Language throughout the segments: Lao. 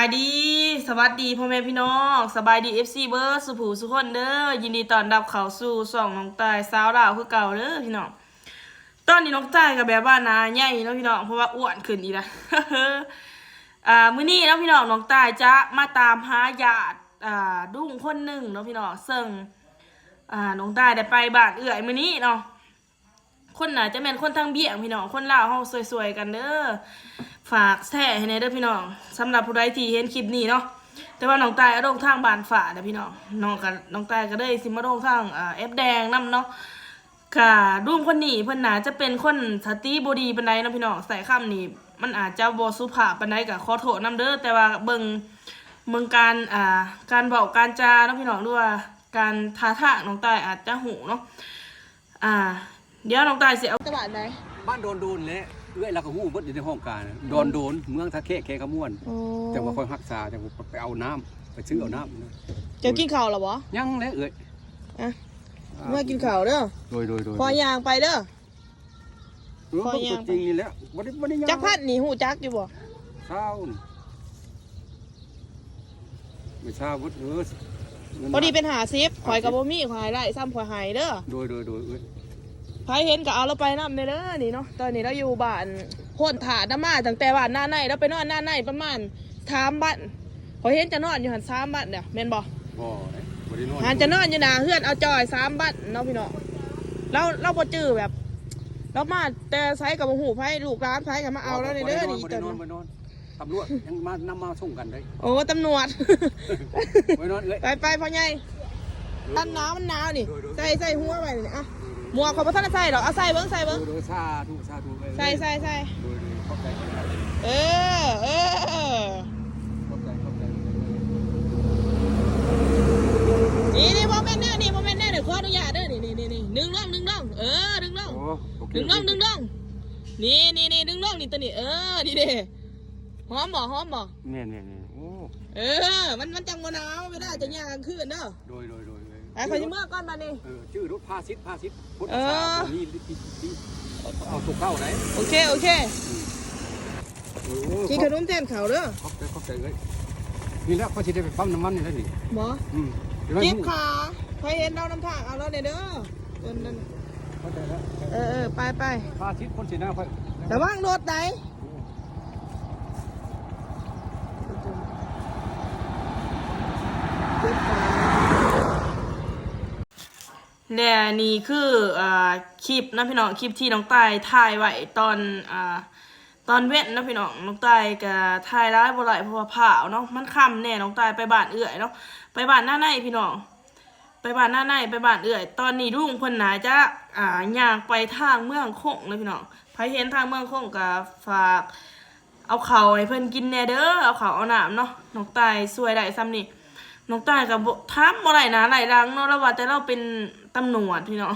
ສະບາຍດີ ສະຫວັດດີພໍ່ແມ່ພີ່ນ້ອງ ສະບາຍດີ ເອັຟຊີ ເບີດສູ່ຜູ້ສູ່ຄົນເດີ. ຍິນດີຕ້ອນຮັບເຂົ້າສູ່ຊ່ອງນ້ອງຕ່າຍສາວລາວຄືເກົ່າເດີພີ່ນ້ອງ. ຕອນນີ້ນ້ອງຕ່າຍກໍແບບວ່າໜ້າໃຫຍ່ເນາະພີ່ນ້ອງ ເພາະວ່າອ້ວນຂຶ້ນອີກລະ. ອ່າ ມື້ນີ້ເນາະພີ່ນ້ອງ ນ້ອງຕ່າຍຈະມາຕາມຫາຍາດ ອ່າ ລຸງຄົນໜຶ່ງເນາະພີ່ນ້ອງ ເຊິ່ງ ອ່າ ນ້ອງຕ່າຍໄດ້ໄປບ້ານເອື້ອຍມື້ນີ້ເນາະ. ຄົນໜ້າຈະແມ່ນຄົນທາງວຽງພີ່ນ້ອງ ຄົນລາວເຮົາຊ່ວຍໆກັນເດີ. ຝາກແຊໃຫ້ແດ່ເດີພີ່ນ້ອງ ສຳລັບຜູ້ໃດທີ່ເຫັນຄລິບນີ້ເນາະ. ແຕ່ວ່ານ້ອງຕ່າຍເອົາລົງທາງບ້ານຟ້າເດີພີ່ນ້ອງ ນ້ອງກໍ ນ້ອງຕ່າຍກໍເລີຍຊິມາລົງທາງ ເອີ ແອັບແດງນຳເນາະ. ກະລຸງຄົນນີ້ເພິ່ນໜ້າຈະເປັນຄົນສະຕິບໍ່ດີປານໃດເນາະພີ່ນ້ອງ ໃຊ້ຄຳນີ້ມັນອາດຈະບໍ່ສຸພາບປານໃດ ກະຂໍໂທດນຳເດີ. ແຕ່ວ່າເບິ່ງ ເບິ່ງການ ອ່າ ການເວົ້າການຈາເນາະພີ່ນ້ອງ ຫຼືວ່າການທ່າທາງ ນ້ອງຕ່າຍອາດຈະຮູ້ເນາະ. ອ່າ ດຽວນ້ອງຕ່າຍຊິເອົາ ແຕ່ບ້ານໃດ? ບ້ານດອນໂດນແຫຼະ ເອື້ອຍລາວກໍຮູ້ເບິດຢູ່ໃນຫ້ອງການ ດອນໂດນ ເມືອງທ່າແຂກ ແຂກຂະມ່ວນ. ອໍ ຈັ່ງວ່າຂ້ອຍຮັກສາ ຈັ່ງວ່າໄປເອົານ້ຳ ໄປຊື້ເອົານ້ຳ. ເຈົ້າກິນເຂົ້າແລ້ວບໍ່? ຍັງແຫຼະເອື້ອຍ. ອ່ະ ອ່າ ເມືອກິນເຂົ້າເດີ. ໂດຍໆໆ ຂໍຍ່າງໄປເດີ. ເອີ ຂໍຍ່າງໄປ ເບິ່ງຕົວຈິງນີ້ແຫຼະ ບໍ່ໄດ້ ບໍ່ໄດ້ຍ່າງ. ຈັກພັນນີ້ ຮູ້ຈັກຢູ່ບໍ່? ຊາວນີ້ ໄປຊາວເບິດ. ເອີ ພໍດີເປັນຫ້າສິບ ຫ້າສິບ ຂ້ອຍກໍບໍ່ມີ ຂ້ອຍໃຫ້ໄດ້ຊ່ຳຂ້ອຍໃຫ້ເດີ. ໂດຍໆໆ ເອີຍ ໃຜເຫັນກໍເອົາລາວໄປນຳແດ່ເດີນີ້ເນາະ. ຕອນນີ້ລາວຢູ່ບ້ານໂພນທາດນະ ມາຕັ້ງແຕ່ບ້ານນາໃນ ລາວໄປນອນນາໃນປະມານສາມວັນ. ຂ້ອຍເຫັນເຈົ້ານອນຢູ່ຫັ້ນສາມວັນແລ້ວ ແມ່ນບໍ່? ບໍ່ເດ້ ບໍ່ໄດ້ນອນ. ຫາເຈົ້ານອນຢູ່ໜ້າເຮືອນອາຈ່ອຍສາມວັນເນາະພີ່ນ້ອງ. ລາວ ລາວບໍ່ຈື່ແບບ ລາວມາແຕ່ໃສກໍບໍ່ຮູ້ໃຜ ລູກຫຼານໃຜກໍມາເອົາລາວແດ່ເດີ. ບໍ່ໄດ້ນອນ ນີ້ ບໍ່ໄດ້ນອນ ບໍ່ໄດ້ນອນ ຕຳຫຼວດຍັງມານຳມາສົ່ງກັນເດ້. ໂອ້ ຕຳຫຼວດ ບໍ່ໄດ້ນອນເອື້ອຍ. ໄປໆ ພໍ່ໃຫຍ່. ເອີ ມັນໜາວ ມັນໜາວນີ້. ໂດຍໆ ໃສ່ ໃສ່ຫົວໄວ້ນີ້ ອ່ະ. ໂດຍໆ ໝວກຂ້ອຍບໍ່ທັນໄດ້ໃສ່ດອກ ເອົາໃສ່ເບິ່ງ ໃສ່ເບິ່ງ. ໂດຍໆ ສາທຸ ສາທຸ ເອີຍ ໃສ່ ໃສ່ ໃສ່. ໂດຍໆ ຂອບໃຈ ຂອບໃຈ. ເອີ ເອີ ຂອບໃຈ ຂອບໃຈ. ນີ້ໆ ບໍ່ແມ່ນແນວນີ້ ບໍ່ແມ່ນແນວນີ້ ຂໍອະນຸຍາດເດີ. ນີ້ໆໆ ດຶງລົງ ດຶງລົງ ເອີ ດຶງລົງ. ໂອ້ ໂອເຄ ດຶງລົງ ໂອເຄ ດຶງລົງ. ນີ້ໆໆ ດຶງລົງນີ້ ຕົວນີ້ ເອີ ນີ້ເດ້. ຫອມບໍ່? ຫອມບໍ່? ແມ່ນໆໆ ໂອ້ ເອີ ມັນ ມັນຈັ່ງບໍ່ໜາວ ເວລາເຈົ້າຍ່າງກາງຄືນເດີ. ໂດຍໆໆ ໄປ ຂ້ອຍຊິເມືອກ່ອນບາດນີ້. ເອີ ຈື່ໂລດ ພາສິດ ພາສິດ ຄົນ ເອີ ພາສາບໍ່ມີ ເອົາຕົວເກົ່າໄດ໋. ໂອເຄ ໂອເຄ ອືມ ເອີ ກິນຂະໜົມແທນເຂົ້າເດີ. ຂອບໃຈ ຂອບໃຈເອື້ອຍ. ນີ້ແຫຼະ ຂ້ອຍຊິໄດ້ໄປປ້ຳນ້ຳມັນນີ້ແຫຼະນີ້. ບໍ່? ອືມ ເຈັບຂາ ໃຜເຫັນລາວນຳທາງ ເອົາລາວແດ່ເດີ. ເອີ ເອີ ໄປໆ ພາສິດ ຄົນຊິໜ້າຂ້ອຍ ລະວັງລົດໄດ໋. ແລະນີ້ຄື ອ່າ ຄລິບເນາະພີ່ນ້ອງ ຄລິບທີ່ນ້ອງຕ່າຍຖ່າຍໄວ້ຕອນ ອ່າ ຕອນເວັນເນາະພີ່ນ້ອງ. ນ້ອງຕ່າຍກະຖ່າຍຫຼາຍບໍ່ໄດ້ ເພາະວ່າພ້າວເນາະ ມັນຄ່ຳແດ່. ນ້ອງຕ່າຍໄປບ້ານເອື້ອຍເນາະ ໄປບ້ານນາໃນພີ່ນ້ອງ ໄປບ້ານນາໃນ ໄປບ້ານເອື້ອຍ. ຕອນນີ້ລຸງເພິ່ນໜ້າຈະ ອ່າ ຍ່າງໄປທາງເມືອງຄົງເນາະພີ່ນ້ອງ. ໃຜເຫັນທາງເມືອງຄົງກະຝາກ ເອົາເຂົ້າໃຫ້ເພິ່ນກິນແດ່ເດີ ເອົາເຂົ້າເອົານ້ຳເນາະ. ນ້ອງຕ່າຍຊ່ວຍໄດ້ຊ່ຳນີ້ ນ້ອງຕ່າຍກໍບໍ່ ຖາມບໍ່ໄດ້ໜ້າໄດ້ຫຼັງເນາະ. ລາວວ່າແຕ່ລາວເປັນຕຳຫຼວດພີ່ນ້ອງ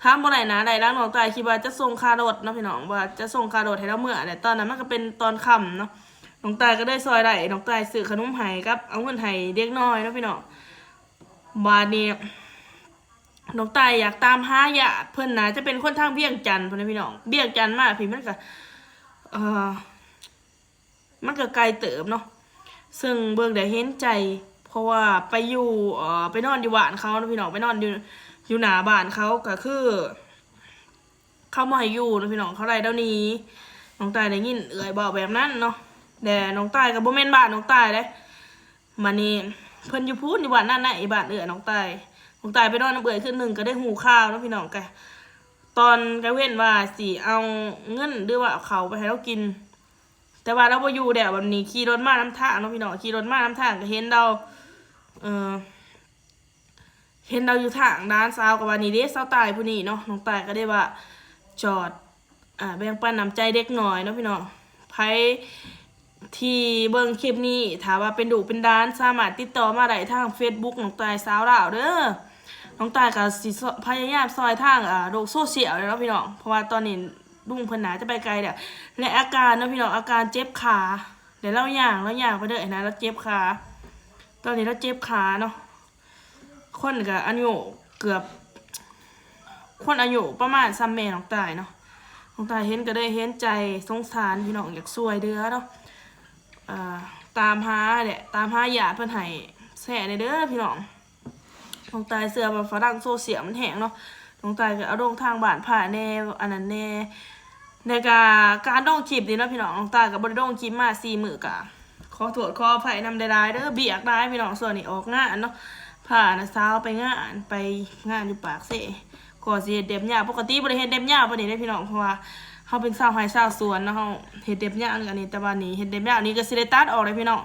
ຖາມບໍ່ໄດ້ໜ້າໄດ້ຫຼັງ. ນ້ອງຕ່າຍຄິດວ່າຈະສົ່ງຄ່າລົດເນາະພີ່ນ້ອງ ວ່າຈະສົ່ງຄ່າລົດໃຫ້ລາວເມືອແຫຼະ. ຕອນນັ້ນມັນກໍເປັນຕອນຄ່ຳເນາະ ນ້ອງຕ່າຍກໍໄດ້ຊ່ວຍໄດ້. ນ້ອງຕ່າຍຊື້ຂະໜົມໃຫ້ກັບເອົາເງິນໃຫ້ເດັກນ້ອຍເນາະພີ່ນ້ອງ. ບາດນີ້ ນ້ອງຕ່າຍຢາກຕາມຫາຍາດເພິ່ນ ໜ້າຈະເປັນຄົນທາງວຽງຈັນພຸ້ນນະພີ່ນ້ອງ. ວຽງຈັນມາພີ້ມັນກະ ເອີ ມັນກະໄກເຕີບເນາະ ເຊິ່ງເບິ່ງແລ້ວເຫັນໃຈ ເພາະວ່າໄປຢູ່ ເອີ ໄປນອນຢູ່ບ້ານເຂົາເນາະພີ່ນ້ອງ ໄປນອນຢູ່ ຢູ່ໜ້າບ້ານເຂົາ ກະຄື ເຂົາບໍ່ໃຫ້ຢູ່ເນາະພີ່ນ້ອງ ເຂົາໄລ່ລາວໜີ. ນ້ອງຕ່າຍໄດ້ຍິນເອື້ອຍເວົ້າແບບນັ້ນເນາະ ແລະນ້ອງຕ່າຍກໍບໍ່ແມ່ນບ້ານນ້ອງຕ່າຍເດ້. ບາດນີ້ເພິ່ນຢູ່ພຸ້ນ ຢູ່ບ້ານນັ້ນນະ ອີບ້ານເອື້ອຍນ້ອງຕ່າຍ. ນ້ອງຕ່າຍໄປນອນນຳເອື້ອຍຄືນໜຶ່ງ ກໍໄດ້ຮູ້ຂ່າວເນາະພີ່ນ້ອງ. ກະຕອນກາງເວັນວ່າຊິເອົາເງິນ ຫຼືວ່າເອົາເຂົ້າໄປໃຫ້ລາວກິນ ແຕ່ວ່າລາວບໍ່ຢູ່ແລ້ວ. ບາດນີ້ຂີ່ລົດມານຳທາງເນາະພີ່ນ້ອງ ຂີ່ລົດມານຳທາງ ກໍເຫັນລາວ ເອີ ເຫັນລາວຢູ່ທາງ ຫຼານສາວກໍວ່າ ນີ້ເດ້ສາວຕ່າຍຜູ້ນີ້ເນາະ. ນ້ອງຕ່າຍກໍໄດ້ວ່າຈອດ ອ່າ ແບ່ງປັນນ້ຳໃຈເດັກນ້ອຍເນາະພີ່ນ້ອງ. ໃຜທີ່ເບິ່ງຄລິບນີ້ ຖ້າວ່າເປັນລູກເປັນຫຼານ ສາມາດຕິດຕໍ່ມາໄດ້ທາງເຟສບຸກນ້ອງຕ່າຍສາວລາວເດີ. ນ້ອງຕ່າຍກໍຊິ ພະຍາຍາມຊ່ອຍທາງ ອ່າ ໂລກໂຊຊຽວເນາະພີ່ນ້ອງ ເພາະວ່າຕອນນີ້ລຸງເພິ່ນໜ້າຈະໄປໄກແລ້ວ ແລະອາການເນາະພີ່ນ້ອງ ອາການເຈັບຂາ ແລະລາວຍ່າງ ລາວຍ່າງໄປເລີຍຫັ້ນນະ ລາວເຈັບຂາ. ຕອນນີ້ລາວເຈັບຂາເນາະ. ຄົນກະອາຍຸເກືອບ ຄົນອາຍຸປະມານສ່ຳແມ່ນ້ອງຕ່າຍເນາະ. ນ້ອງຕ່າຍເຫັນກະເລີຍເຫັນໃຈສົງສານພີ່ນ້ອງ ຢາກຊ່ວຍເຫຼືອເນາະ. ອ່າ ຕາມຫາແຫຼະ ຕາມຫາຍາດເພິ່ນໃຫ້ແຊແດ່ເດີພີ່ນ້ອງ. ນ້ອງຕ່າຍເຊື່ອວ່າຝຣັ່ງໂຊຊຽວມັນແຮງເນາະ ນ້ອງຕ່າຍກໍເອົາລົງທາງບ້ານພາແດ່ ອັນນັ້ນແດ່ ແລ້ວກະການລົງຄລິບນີ້ເນາະພີ່ນ້ອງ ນ້ອງຕ່າຍກໍບໍ່ໄດ້ລົງຄລິບມາສີ່ມື້ ກະຂໍໂທດຂໍອະໄພນຳຫຼາຍໆເດີ ວຽກຫຼາຍພີ່ນ້ອງ ຊ່ວງນີ້ອອກງານເນາະ ພານ້າສາວໄປງານ ໄປງານຢູ່ປາກເຊ ກໍຊິເຮັດເລັບຍາວ ປົກກະຕິບໍ່ໄດ້ເຮັດເລັບຍາວປານນີ້ເດ້ພີ່ນ້ອງ ເພາະວ່າເຮົາເປັນຊາວໄຮ່ຊາວສວນເນາະ ເຮົາເຮັດເລັບຍາວອັນນີ້ ແຕ່ວ່ານີ້ເຮັດເລັບຍາວນີ້ກໍຊິໄດ້ຕັດອອກເດ້ພີ່ນ້ອງ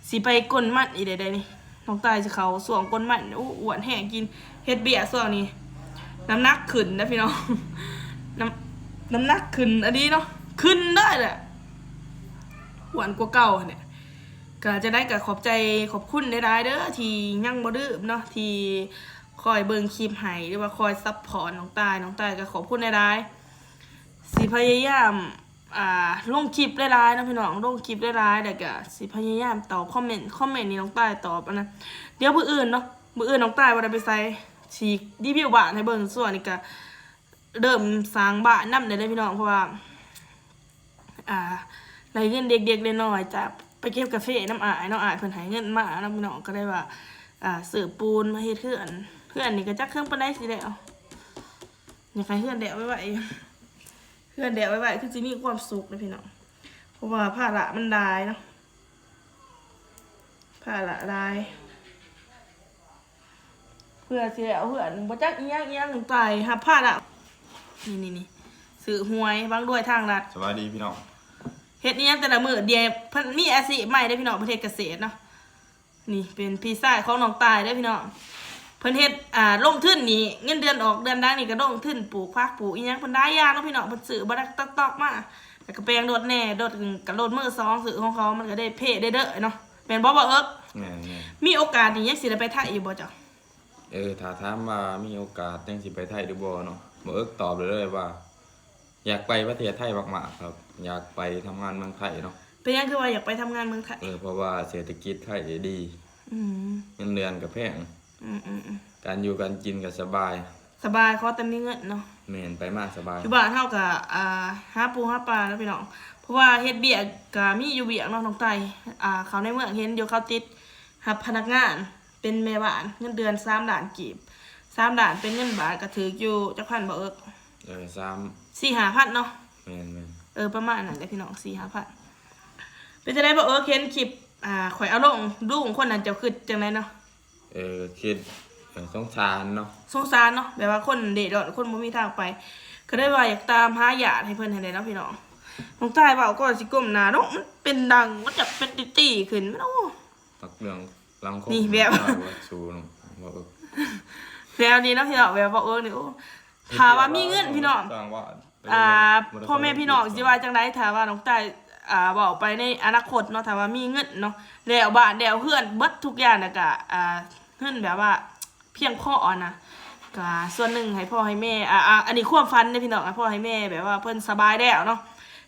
ຊິໄປກົນມັນອີກແລ້ວເດ້ນີ້ ນ້ອງຕ່າຍຊິເຂົ້າຊ່ວງກົນມັນ ໂອ້ ອ້ວນແຮງ ກິນເຮັດວຽກຊ່ວງນີ້ ນ້ຳໜັກຂຶ້ນນະພີ່ນ້ອງ ນ້ຳ ນ້ຳໜັກຂຶ້ນອີ່ຫຼີເນາະ ຂຶ້ນເລີຍແຫຼະ ອ້ວນກວ່າເກົ່າຫັ້ນແຫຼະ. ກໍຈັ່ງໃດກໍຂອບໃຈຂອບຄຸນຫຼາຍໆເດີ ທີ່ຍັງບໍ່ລືມເນາະ ທີ່ຄອຍເບິ່ງຄລິບໃຫ້ ຫຼືວ່າຄອຍຊັບພອດນ້ອງຕ່າຍ ນ້ອງຕ່າຍກໍຂອບຄຸນຫຼາຍໆ ຊິພະຍາຍາມ ອ່າ ລົງຄລິບຫຼາຍໆເນາະພີ່ນ້ອງ ລົງຄລິບຫຼາຍໆ ແລ້ວກໍຊິພະຍາຍາມຕອບຄອມເມັນ ຄອມເມັນນີ້ນ້ອງຕ່າຍຕອບອັນນັ້ນ ດຽວມື້ອື່ນເນາະ ມື້ອື່ນນ້ອງຕ່າຍບໍ່ໄດ້ໄປໃສ ຊິຣີວິວບ້ານໃຫ້ເບິ່ງ ຊ່ວງນີ້ກໍເລີ່ມສ້າງບ້ານນຳແລ້ວເດ້ພີ່ນ້ອງ ເພາະວ່າ ອ່າ ໄດ້ເງິນເລັກໆນ້ອຍໆ ຈາກໄປເກັບກາເຟນຳອ້າຍເນາະ ອ້າຍເພິ່ນໃຫ້ເງິນມາເນາະພີ່ນ້ອງ ກໍໄດ້ວ່າ ອ່າ ຊື້ປູນມາເຮັດເຮືອນ ເຮືອນນີ້ກໍຈັກເຄິ່ງປານໃດຊິແລ້ວ ຢາກໃຫ້ເຮືອນແລ້ວໄວໆ ເຮືອນແລ້ວໄວໆ ຄືຊິມີຄວາມສຸກເດ້ພີ່ນ້ອງ ເພາະວ່າພາລະມັນຫຼາຍເນາະ ພາລະຫຼາຍ ເພື່ອຊິໄດ້ເອົາເຮືອນ ບໍ່ຈັກອີ່ຫຍັງອີ່ຫຍັງ ຕ້ອງໄປຮັບພາລະ ນີ້ໆ ຊື້ຫວຍ ບັງລວຍທາງລັດ ສະບາຍດີພີ່ນ້ອງ ເຮັດອີ່ຫຍັງແຕ່ລະມື້ ດຽວເພິ່ນມີອາຊີບໃໝ່ເດ້ພີ່ນ້ອງ ເພິ່ນເຮັດກະເສດເນາະ ນີ້ເປັນພີ່ຊາຍຂອງນ້ອງຕ່າຍເດ້ພີ່ນ້ອງ ເພິ່ນເຮັດ ອ່າ ລົງທຶນນີ້ ເງິນເດືອນອອກເດືອນຫຼັງນີ້ກໍລົງທຶນປູກຜັກປູກອີ່ຫຍັງ ເພິ່ນຫຼາຍຢ່າງເນາະພີ່ນ້ອງ ເພິ່ນຊື້ບໍ່ໄດ້ຕອກໆມາ ແລ້ວກໍແປງລົດແດ່ ລົດກໍລົດມືສອງ ຊື້ຂອງເຂົາມັນກໍໄດ້ເພເດີ້ເນາະ ແມ່ນບໍ່ ບ່າວເອິກ? ແມ່ນໆ ມີໂອກາດນີ້ຍັງຊິໄດ້ໄປໄທຢູ່ບໍ່ເຈົ້າ? ເອີ ຖ້າຖາມວ່າມີໂອກາດຍັງຊິໄປໄທຫຼືບໍ່ເນາະ ບ່າວເອິກຕອບໄດ້ເລີຍວ່າ ຢາກໄປປະເທດໄທມາກໆ ຄັບ ຢາກໄປທຳງານເມືອງໄທເນາະ ເປັນຫຍັງຄືວ່າຢາກໄປທຳງານເມືອງໄທ? ເອີ ເພາະວ່າເສດຖະກິດໄທດີ ອືມ ເງິນເດືອນກໍແພງ ອືມໆໆ ການຢູ່ການກິນກໍສະບາຍ ສະບາຍ ຂໍແຕ່ມີເງິນເນາະ ແມ່ນ ໄປມາສະບາຍ ຢູ່ບ້ານເຮົາກໍ ອ່າ ຫາປູຫາປາເນາະພີ່ນ້ອງ ເພາະວ່າເຮັດວຽກກໍມີຢູ່ວຽກເນາະ ນ້ອງຕ່າຍ ອ່າ ເຂົ້າໃນເມືອງເຫັນຢູ່ ເຂົາຕິດຮັບພະນັກງານ ເປັນແມ່ບ້ານ ເງິນເດືອນສາມລ້ານກີບ ສາມລ້ານເປັນເງິນບາດກໍຖືກຢູ່ຈັກພັນ ບ່າວເອິກ? ເອີ ສາມ ສີ່ຫ້າພັນເນາະ ແມ່ນໆ ເອີ ປະມານນັ້ນແຫຼະພີ່ນ້ອງ ສີ່ຫ້າພັນ ເປັນຈັ່ງໃດ ບ່າວເອິກ ເຫັນຄລິບ ອ່າ ຂ້ອຍເອົາລົງ ລຸງຄົນນັ້ນ ເຈົ້າຄິດຈັ່ງໃດເນາະ? ເອີ ຄິດ ເອີ ສົງສານເນາະ ສົງສານເນາະ ແບບວ່າຄົນເລດລ້ອນ ຄົນບໍ່ມີທາງໄປ ກໍເລີຍວ່າຢາກຕາມຫາຍາດໃຫ້ເພິ່ນຫັ້ນແຫຼະເນາະພີ່ນ້ອງ ນ້ອງຕ່າຍເວົ້າກ່ອນຊິກົ້ມໜ້າເນາະ ມັນເປັນດັງ ມັນຢາກເປັນຕິຕີຂຶ້ນ ໂອ້ ຕັກເລື່ອງຫຼັງຄອມ ນີ້ແບບ ສູນ ແນວນີ້ເນາະພີ່ນ້ອງ ແບບວ່າ ເອີ ນີ້ ໂອ້ ຖ້າວ່າມີເງິນພີ່ນ້ອງ ອ່າ ພໍ່ແມ່ພີ່ນ້ອງຊິວ່າຈັ່ງໃດ ຖ້າວ່ານ້ອງຕ່າຍ ອ່າ ເວົ້າໄປໃນອະນາຄົດເນາະ ຖ້າວ່າມີເງິນເນາະ ແລ້ວບ້ານແລ້ວເຮືອນເບິດທຸກຢ່າງ ແລ້ວກະ ອ່າ ເງິນແບບວ່າພຽງພໍນະ ກະສ່ວນໜຶ່ງໃຫ້ພໍ່ໃຫ້ແມ່ ອ່າ ອັນນີ້ຄວາມຝັນເດ້ພີ່ນ້ອງ ໃຫ້ພໍ່ໃຫ້ແມ່ແບບວ່າເພິ່ນສະບາຍແລ້ວເນາະ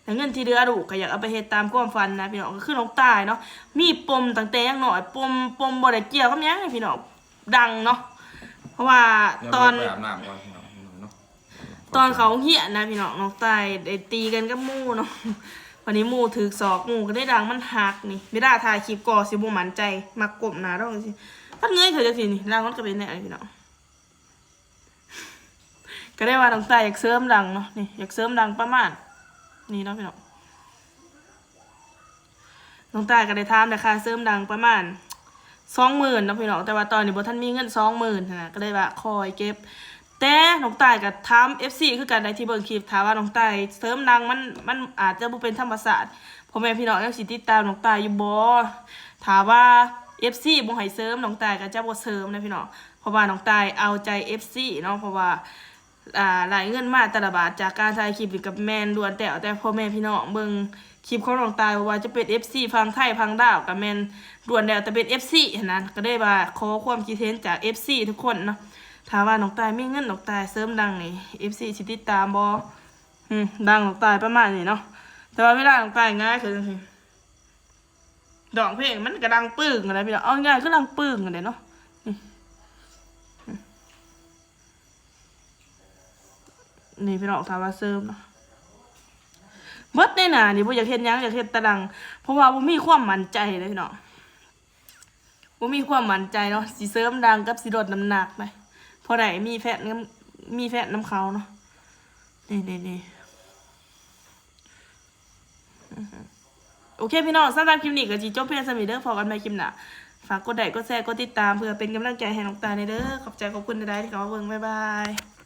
ແລ້ວເງິນທີ່ເຫຼືອລູກກໍຢາກເອົາໄປເຮັດຕາມຄວາມຝັນນະພີ່ນ້ອງ ກໍຄືນ້ອງຕ່າຍເນາະ ມີປົມຕັ້ງແຕ່ຍັງນ້ອຍ ປົມ ປົມບໍ່ໄດ້ກ່ຽວກັບຫຍັງພີ່ນ້ອງ ດັງເນາະ ເພາະວ່າຕອນ ຕອນເຂົ້າໂຮງຮຽນນະພີ່ນ້ອງ ນ້ອງຕ່າຍໄດ້ຕີກັນກັບໝູ່ເນາະ ບາດນີ້ໝູ່ຖືກສອກ ໝູ່ກໍໄດ້ດັງ ມັນຫັກນີ້ ເວລາຖ່າຍຄລິບກໍຊິບໍ່ໝັ້ນໃຈ ມັກກົ້ມໜ້າລົງຈັ່ງຊີ້ ພັດເງີຍຂຶ້ນຈັ່ງຊີ້ນີ້ ຫຼັງມັນກໍເປັນແນວນີ້ພີ່ນ້ອງ ກໍໄດ້ວ່ານ້ອງຕ່າຍຢາກເສີມດັງເນາະ ນີ້ ຢາກເສີມດັງປະມານນີ້ເນາະພີ່ນ້ອງ ນ້ອງຕ່າຍກໍໄດ້ຖາມແລ້ວ ຄ່າເສີມດັງປະມານສອງໝື່ນເນາະພີ່ນ້ອງ ແຕ່ວ່າຕອນນີ້ບໍ່ທັນມີເງິນສອງໝື່ນຫັ້ນນະ ກໍເລີຍວ່າຄ່ອຍເກັບ ແຕ່ນ້ອງຕ່າຍກໍຖາມເອັຟຊີຄືກັນໃດ ທີ່ເບິ່ງຄລິບ ຖ້າວ່ານ້ອງຕ່າຍເສີມດັງ ມັນ ມັນອາດຈະບໍ່ເປັນທຳມະຊາດ ພໍ່ແມ່ພີ່ນ້ອງຍັງຊິຕິດຕາມນ້ອງຕ່າຍຢູ່ບໍ່? ຖ້າວ່າເອັຟຊີບໍ່ໃຫ້ເສີມ ນ້ອງຕ່າຍກໍຈະບໍ່ເສີມນະພີ່ນ້ອງ ເພາະວ່ານ້ອງຕ່າຍເອົາໃຈເອັຟຊີເນາະ ເພາະວ່າ ອ່າ ໄດ້ເງິນມາແຕ່ລະບາດຈາກການຖ່າຍຄລິບນີ້ກໍແມ່ນລ້ວນແລ້ວແຕ່ພໍ່ແມ່ພີ່ນ້ອງເບິ່ງຄລິບຂອງນ້ອງຕ່າຍ ບໍ່ວ່າຈະເປັນເອັຟຊີຝັ່ງໄທຝັ່ງລາວ ກໍແມ່ນລ້ວນແລ້ວແຕ່ເປັນເອັຟຊີຫັ້ນນະ ກໍເລີຍວ່າຂໍຄວາມຄິດເຫັນຈາກເອັຟຊີທຸກຄົນເນາະ ຖ້າວ່ານ້ອງຕ່າຍມີເງິນ ນ້ອງຕ່າຍເສີມດັງນີ້ ເອັຟຊີຊິຕິດຕາມບໍ່? ອືມ ດັງນ້ອງຕ່າຍປະມານນີ້ເນາະ ແຕ່ວ່າເວລານ້ອງຕ່າຍຫງາຍຂຶ້ນຈັ່ງຊີ້ ຮ້ອງເພງມັນກໍດັງປຶ້ງຫັ້ນແຫຼະພີ່ນ້ອງ ເອົາງ່າຍໆຄືດັງປຶ້ງຫັ້ນແຫຼະເນາະ ນີ້ ນີ້ພີ່ນ້ອງ ຖ້າວ່າເສີມເນາະ ເບິດໃນໜ້ານີ້ ບໍ່ຢາກເຮັດຫຍັງ ຢາກເຮັດແຕ່ດັງ ເພາະວ່າບໍ່ມີຄວາມໝັ້ນໃຈເດ້ພີ່ນ້ອງ ບໍ່ມີຄວາມໝັ້ນໃຈເນາະ ຊິເສີມດັງກັບຊິລົດນ້ຳໜັກໄດ໋ ພໍໄດ້ມີແຟດນຳ ມີແຟດນຳເຂົາເນາະ ນີ້ໆໆ ໂອເຄພີ່ນ້ອງ ສຳລັບຄລິບນີ້ກໍຊິຈົບພຽງສ່ຳນີ້ເດີ ພໍ້ກັນໃໝ່ຄລິບໜ້າ ຝາກກົດໄລ້ ກົດແຊ ກົດຕິດຕາມ ເພື່ອເປັນກຳລັງໃຈໃຫ້ນ້ອງຕາແດ່ເດີ ຂອບໃຈຂອບຄຸນຫຼາຍໆ ທີ່ເຂົ້າມາເບິ່ງ ບາຍບາຍ.